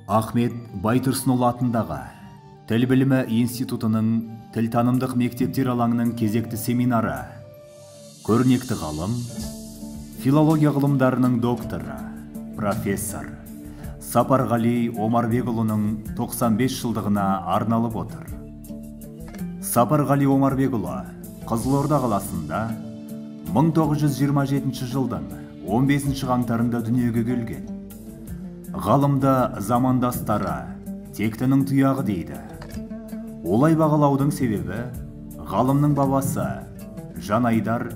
Ахмет Байтұрсынұлы атындағы Тіл білімі институтының тілтанымдық мектептер алаңының кезекті семинары. Көрнекті ғалым, филология ғылымдарының докторы, профессор Сапарғали Омарбекұлының 95 жылдығына арналып отыр. Сапарғали Омарбекұлы Қызылорда қаласында 1927 жылдың 15 қаңтарында дүниеге келген. Ғалымды замандастары тектінің тұяғы дейді. Олай бағалаудың себебі ғалымның бабасы Жанайдар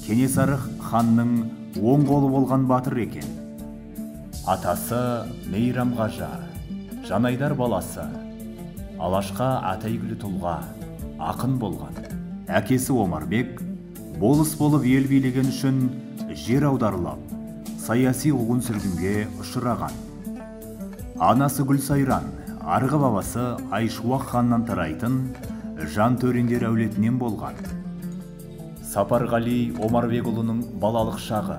Кенесары ханның оң қолы болған батыр екен. Атасы Мейрамғажа, Жанайдар баласы, Алашқа атәйгілі тұлға, ақын болған. Әкесі Омарбек болыс болып ел билеген үшін жер аударылып, саяси қуғын-сүргінге ұшыраған. Анасы Гүлсайран, арғы бабасы Айшуақ ханнан тарайтын Жантөрендер әулетінен болған. Сапарғали Омарбекұлының балалық шағы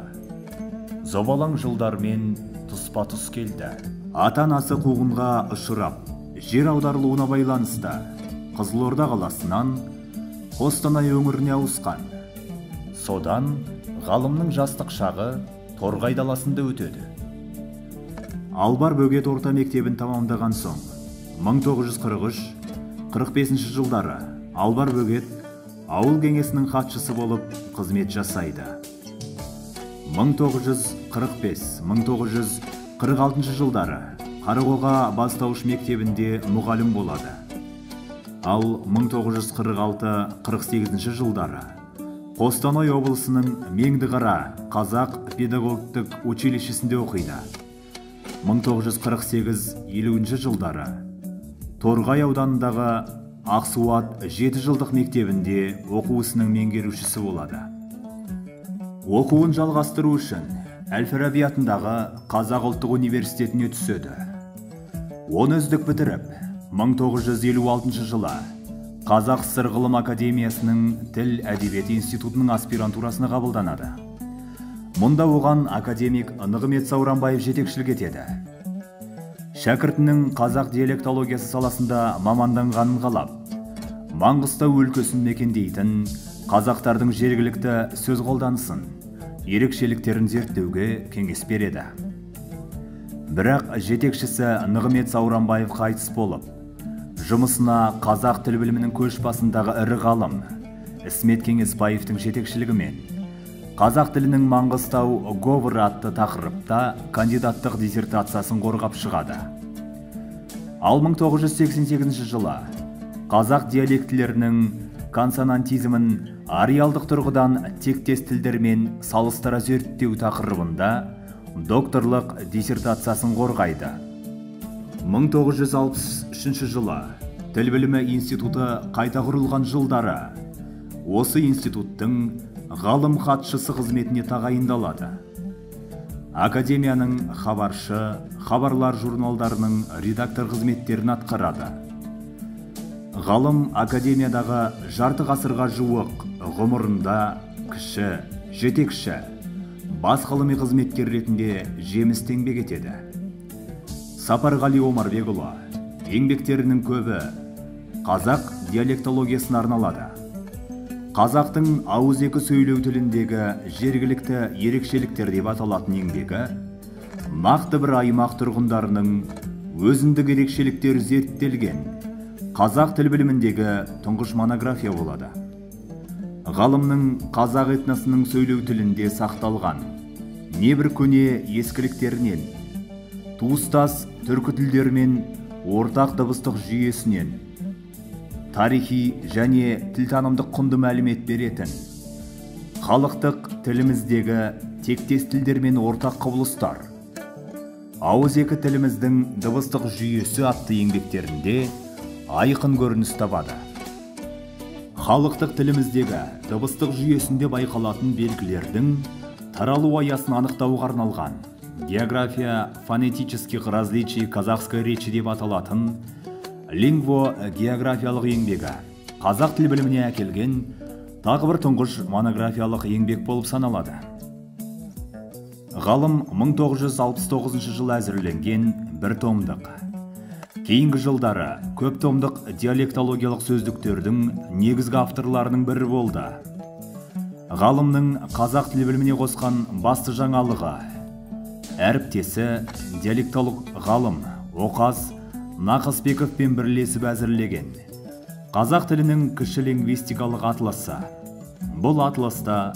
зобалаң жылдармен тұспа-тұс келді. Ата-анасы қуғынға ұшырап, жер аударылуына байланысты Қызылорда қаласынан Қостанай өңіріне ауысқан. Содан ғалымның жастық шағы Торғай даласында өтеді. Албар Бөгет орта мектебін тамамдаған соң 1943-45 жылдары Албар Бөгет ауыл кеңесінің хатшысы болып қызмет жасайды. 1945-1946 жылдары Қарақоға бастауыш мектебінде мұғалім болады. Ал 1946-48 жылдары Қостанай облысының Меңдіқара қазақ педагогтік училищесінде оқиды. 1948-50 жылдары Торғай ауданындағы Ақсуат 7 жылдық мектебінде оқу ісінің меңгерушісі болады. Оқуын жалғастыру үшін Әл-Фараби атындағы Қазақ ұлттық университетіне түседі. Оны үздік бітіріп, 1956 жылы Қазақ ССР ғылым академиясының тіл әдебиет институтының аспирантурасына қабылданады. Мұнда оған академик Нығмет Сауранбаев жетекшілік етеді. Шәкіртінің қазақ диалектологиясы саласында маманданғанын қалап, Маңғыстау өлкесін мекендейтін қазақтардың жергілікті сөз қолданысын, ерекшеліктерін зерттеуге кеңес береді. Бірақ жетекшісі Нығмет Сауранбаев қайтыс болып, жұмысына қазақ тіл білімінің көш басындағы ірі ғалым Ісмет Кеңесбаевтың жетекшілігімен қазақ тілінің Маңғыстау говоры атты тақырыпта кандидаттық диссертациясын қорғап шығады. Ал 1988 жылы қазақ диалектілерінің консонантизмін ареалдық тұрғыдан тектес тілдермен салыстыра зерттеу тақырыбында докторлық диссертациясын қорғайды. 1963 жылы Тіл білімі институты қайта құрылған жылдары осы институттың ғалым хатшысы қызметіне тағайындалады. Академияның хабаршы, хабарлар журналдарының редактор қызметтерін атқарады. Ғалым академиядағы жарты ғасырға жуық ғұмырында кіші, жетекші, бас ғылыми қызметкер ретінде жемісті еңбек етеді. Сапарғали Омарбекұлы еңбектерінің көбі қазақ диалектологиясына арналады. Қазақтың ауызекі сөйлеу тіліндегі жергілікті ерекшеліктер деп аталатын еңбегі нақты бір аймақ тұрғындарының өзіндік ерекшеліктері зерттелген қазақ тіл біліміндегі тұңғыш монография болады. Ғалымның қазақ этносының сөйлеу тілінде сақталған небір көне ескіліктерінен, туыстас түркі тілдерімен ортақ дыбыстық жүйесінен, тарихи және тілтанымдық құнды мәлімет беретін, халықтық тіліміздегі тектес тілдермен ортақ құбылыстар, ауызекі тіліміздің дыбыстық жүйесі атты еңбектерінде айқын көрініс табады. Халықтық тіліміздегі дыбыстық жүйесінде байқалатын белгілердің таралу аясын анықтауға арналған «География фонетических различий казахской речи» деп аталатын лингво-географиялық еңбегі қазақ тіл біліміне әкелген тағы бір тұңғыш монографиялық еңбек болып саналады. Ғалым 1969 жылы әзірленген бір томдық Кейінгі жылдары көп томдық диалектологиялық сөздіктердің негізгі авторларының бірі болды. Ғалымның қазақ тіл біліміне қосқан басты жаңалығы әріптесі диалектолог ғалым Оқас Нақысбековпен бірлесіп әзірлеген қазақ тілінің кіші лингвистикалық атласы. Бұл атласта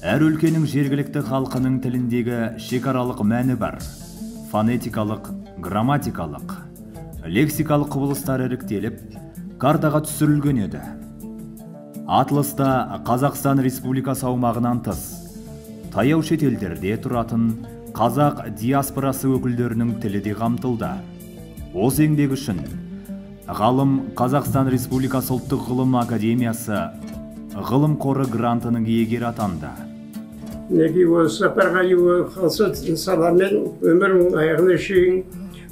әр өлкенің жергілікті халқының тіліндегі шекаралық мәні бар фонетикалық, грамматикалық, лексикалық құбылыстар іріктеліп, картаға түсірілген еді. Атласта Қазақстан Республикасы аумағынан тыс таяу шетелдерде тұратын қазақ диаспорасы өкілдерінің тілі де қамтылды. Осы еңбек үшін ғалым Қазақстан Республикасы Ұлттық ғылым академиясы ғылым қоры грантының иегері атанды. Мінекей осы Сапарғали осы саламен өмірінің аяғына шейін,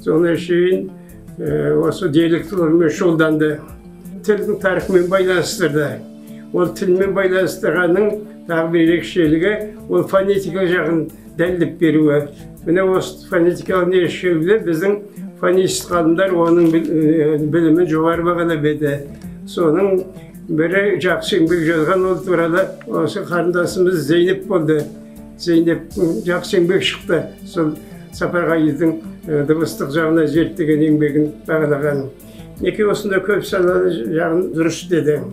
соңына шейін осы диалектологиямен шұғылданды. Тілдің тарихымен байланыстырды. Ол тілмен байланыстырғанның тағы бір ерекшелігі ол фонетика жағын дәлелдеп беруі. Міне осы фонетикалық ерекшелігі біздің фонист ғалымдар оның білімін жоғары бағалап еді. Соның бірі жақсы еңбек жазған ол туралы осы қарындасымыз Зейнеп болды. Зейнеп жақсы еңбек шықты. Сол Сапарғалидың дыбыстық жағына зерттеген еңбегін бағалаған. Мінекей осындай көп салалы жағын дұрыс деді.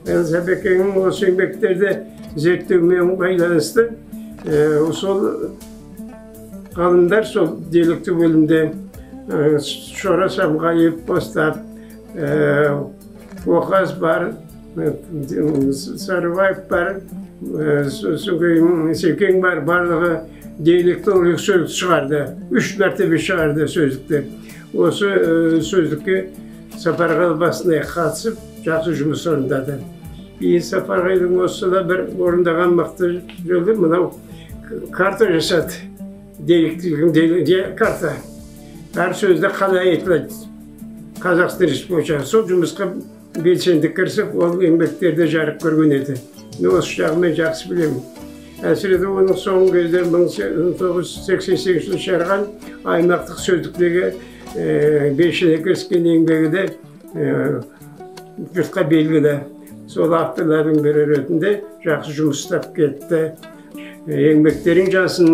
Сәбекеңнің осы еңбектерді зерттеумен байланысты сол ғалымдар сол диалекті бөлімде Шора Самғалиев бастап, Оқас бар, Сарыбаев бар, Секең бар, барлығы диалектологиялық сөздік шығарды. 3 мәртебе шығарды сөздікті. Осы сөздікке Сапарғали басына қатысып, жақсы жұмыс орындады. Кейін Сапарғалидың осы да бір орындаған мықты жолы мынау карта жасады. Диалектілігінің карта. Әр сөзді қалай айтылады Қазақстан Республикасы. Сол жұмысқа белсенді кірісіп, ол еңбектерді жарық көрген еді. Мен осы жағымен жақсы білемін. Әсіресе оның соңғы кезде 1988 жылы шығарған аймақтық сөздіктегі белсене кіріскен еңбегі де жұртқа белгілі. Сол авторлардың бірі ретінде жақсы жұмыс істеп кетті. Еңбектерің жазсын,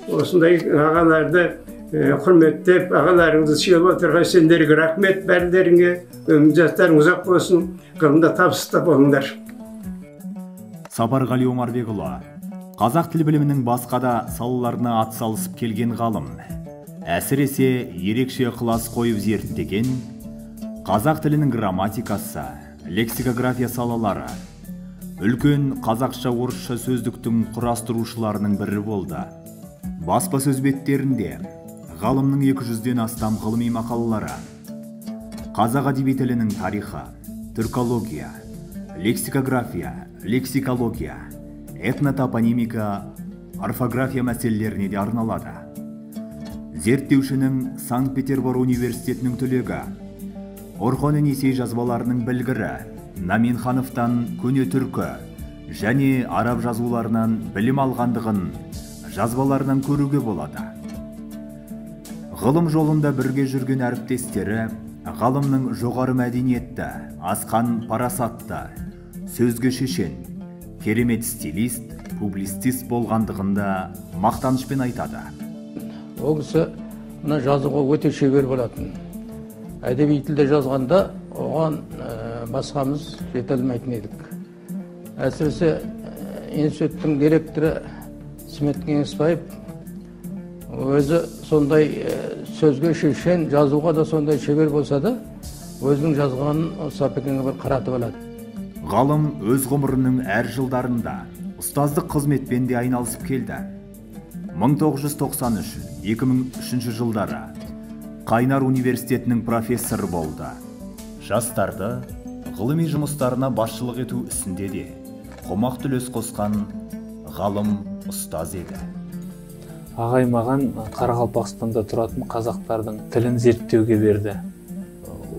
осындай ағаларды құрметтеп, ағаларыңызды сыйлап отырған сендерге рахмет бәрілеріңе. Өмір жастарың ұзақ болсын, ғылымда табысты болыңдар. Сапарғали Омарбекұлы қазақ тіл білімінің басқа да салаларына атсалысып келген ғалым. Әсіресе ерекше ықылас қойып зерттеген қазақ тілінің грамматикасы, лексикография салалары, үлкен қазақша-орысша сөздіктің құрастырушыларының бірі болды. Баспасөз беттерінде ғалымның 200-ден астам ғылыми мақалалары, қазақ әдеби тілінің тарихы, түркология, лексикография, лексикология, этнотопонимика, орфография мәселелеріне де арналады. Зерттеушінің Санкт-Петербор университетінің түлегі, Орхон-Енисей жазбаларының білгірі Наменхановтан көне түркі және араб жазуларынан білім алғандығын жазбаларынан көруге болады. Ғылым жолында бірге жүрген әріптестері ғалымның жоғары мәдениетті, асқан парасатты, сөзге шешен, керемет стилист, публицист болғандығын да мақтанышпен айтады. Ол кісі мына жазуға өте шебер болатын. Әдеби тілде жазғанда оған басқамыз жете алмайтын едік. Әсіресе институттың директоры Смет Кеңесбаев өзі сондай сөзге шешен, жазуға да сондай шебер болса да, өзінің жазғанын Сапекеңге бір қаратып алады. Ғалым өз ғұмырының әр жылдарында ұстаздық қызметпен де айналысып келді. 1993-2003 жылдары Қайнар университетінің профессоры болды. Жастарды ғылыми жұмыстарына басшылық ету ісінде де қомақты үлес қосқан ғалым ұстаз еді. Ағай маған Қарақалпақстанда тұратын қазақтардың тілін зерттеуге берді.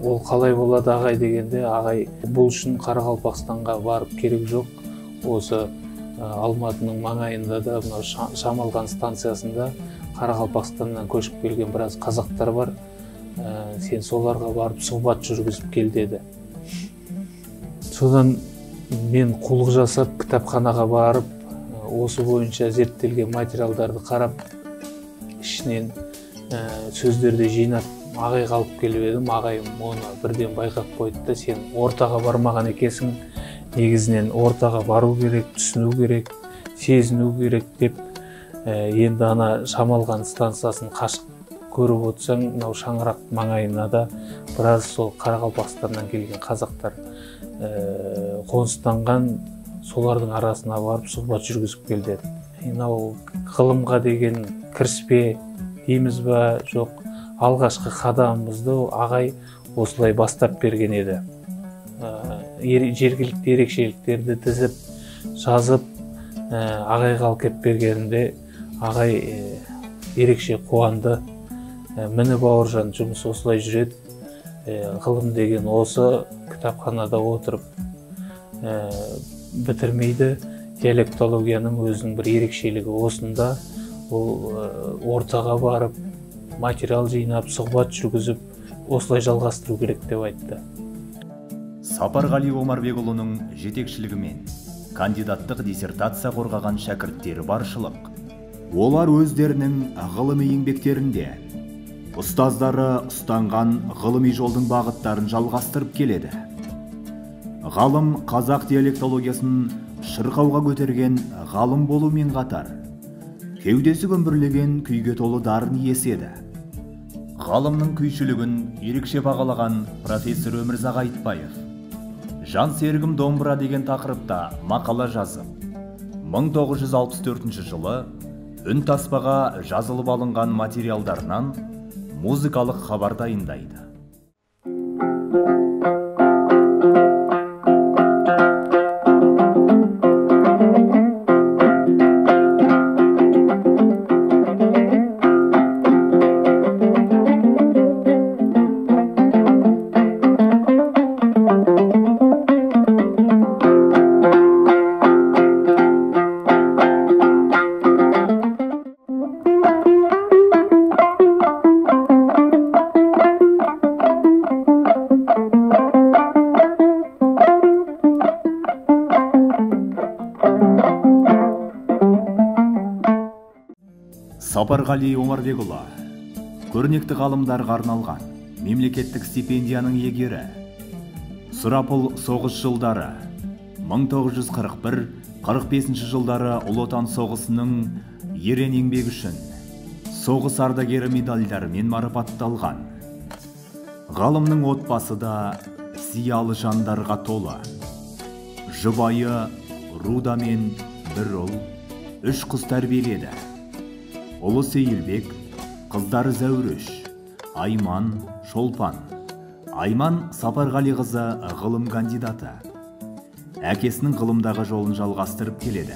Ол қалай болады ағай дегенде, ағай бұл үшін Қарақалпақстанға барып керек жоқ. Осы Алматының маңайында да мынау Шамалған станциясында Қарақалпақстаннан көшіп келген біраз қазақтар бар. Сен соларға барып сұхбат жүргізіп кел деді. Содан мен қулық жасап кітапханаға барып, осы бойынша зерттелген материалдарды қарап, ішінен сөздерді жинап ағайға алып келіп едім. Ағайым оны бірден байқап қойды да, сен ортаға бармаған екенсің, негізінен ортаға бару керек, түсіну керек, сезіну керек деп. Енді ана Шамалған станциясын қашық көріп отырсаң, мынау Шаңырақ маңайына да біраз сол Қарақалпақстаннан келген қазақтар қоныстанған, солардың арасына барып сұхбат жүргізіп кел деді. Мынау ғылымға деген кіріспе дейміз ба, жоқ, алғашқы қадамымызды ағай осылай бастап берген еді. Жергілікті ерекшеліктерді тізіп, жазып, ағайға алып келіп бергенімде ағай ерекше қуанды. Міне Бауыржан, жұмыс осылай жүреді, ғылым деген осы, кітапханада отырып бітірмейді. Диалектологияның өзінің бір ерекшелігі осында, ол ортаға барып, материал жинап, сұхбат жүргізіп, осылай жалғастыру керек деп айтты. Сапарғали Омарбекұлының жетекшілігімен кандидаттық диссертация қорғаған шәкірттері баршылық. Олар өздерінің ғылыми еңбектерінде ұстаздары ұстанған ғылыми жолдың бағыттарын жалғастырып келеді. Ғалым қазақ диалектологиясын шырқауға көтерген ғалым болумен қатар, кеудесі күмбірлеген күйге толы дарын иесі еді. Ғалымның күйшілігін ерекше бағалаған профессор Өмірзақ Айтбаев «Жан серігім домбыра» деген тақырыпта мақала жазып, 1964 жылы үнтаспаға жазылып алынған материалдарынан музыкалық хабар дайындайды. Сапарғали Омарбекұлы көрнекті ғалымдарға арналған мемлекеттік стипендияның иегері. Сұрапыл соғыс жылдары 1941-45 жылдары Ұлы Отан соғысының ерен еңбегі үшін соғыс ардагері медальдарымен марапатталған. Ғалымның отбасы да зиялы жандарға толы. Жұбайы Рудамен бір ұл, үш қыз тәрбиеледі. Ұлы Сейілбек, қыздары Зәуреш, Айман, Шолпан. Айман Сапарғалиқызы ғылым кандидаты. Әкесінің ғылымдағы жолын жалғастырып келеді.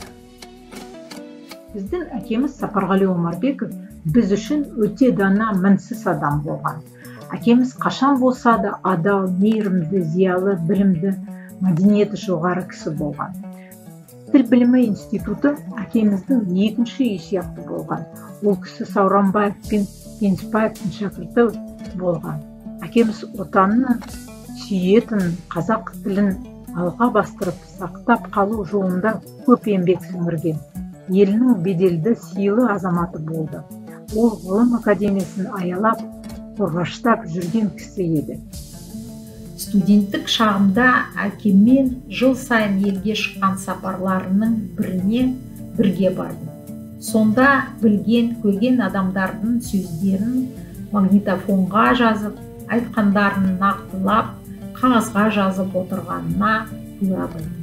Біздің әкеміз Сапарғали Омарбеков біз үшін өте дана, мінсіз адам болған. Әкеміз қашан болса да адал, мейірімді, зиялы, білімді, мәдениеті жоғары кісі болған. Тіл білімі институты әкеміздің екінші үйі сияқты болған. Ол кісі Сауранбаев пен Кеңесбаевтың шәкірті болған. Әкеміз отанын сүйетін, қазақ тілін алға бастырып, сақтап қалу жолында көп еңбек сіңірген. Елінің беделді, сыйлы азаматы болды. Ол ғылым академиясын аялап, қорғаштап жүрген кісі еді. Студенттік шағымда әкеммен жыл сайын елге шыққан сапарларының біріне бірге бардым. Сонда білген, көрген адамдардың сөздерін магнитофонға жазып, айтқандарын нақтылап, қағазға жазып отырғанына куә болдым.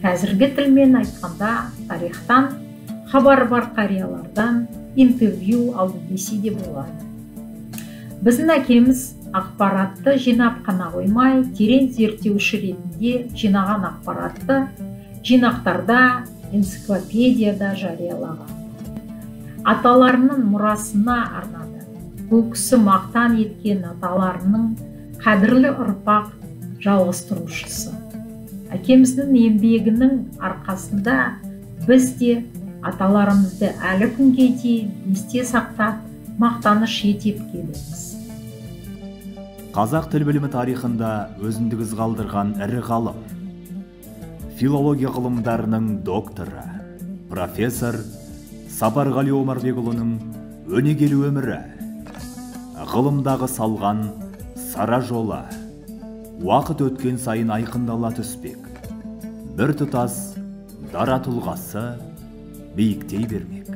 Қазіргі тілмен айтқанда, тарихтан хабары бар қариялардан интервью алды десе де болады. Біздің әкеміз ақпаратты жинап қана қоймай, терең зерттеуші ретінде жинаған ақпаратты жинақтарда, энциклопедияда жариялаған. Аталарының мұрасына арнады. Бұл кісі мақтан еткен аталарының қадірлі ұрпақ жалғастырушысы. Әкеміздің еңбегінің арқасында біз де аталарымызды әлі күнге дейін есте сақтап, мақтаныш етіп келеміз. Қазақ тіл білімі тарихында өзіндік із қалдырған ірі ғалым, филология ғылымдарының докторы, профессор Сапарғали Омарбекұлының өнегелі өмірі, ғылымдағы салған сара жолы уақыт өткен сайын айқындала түспек, біртұтас дара тұлғасы биіктей бермек.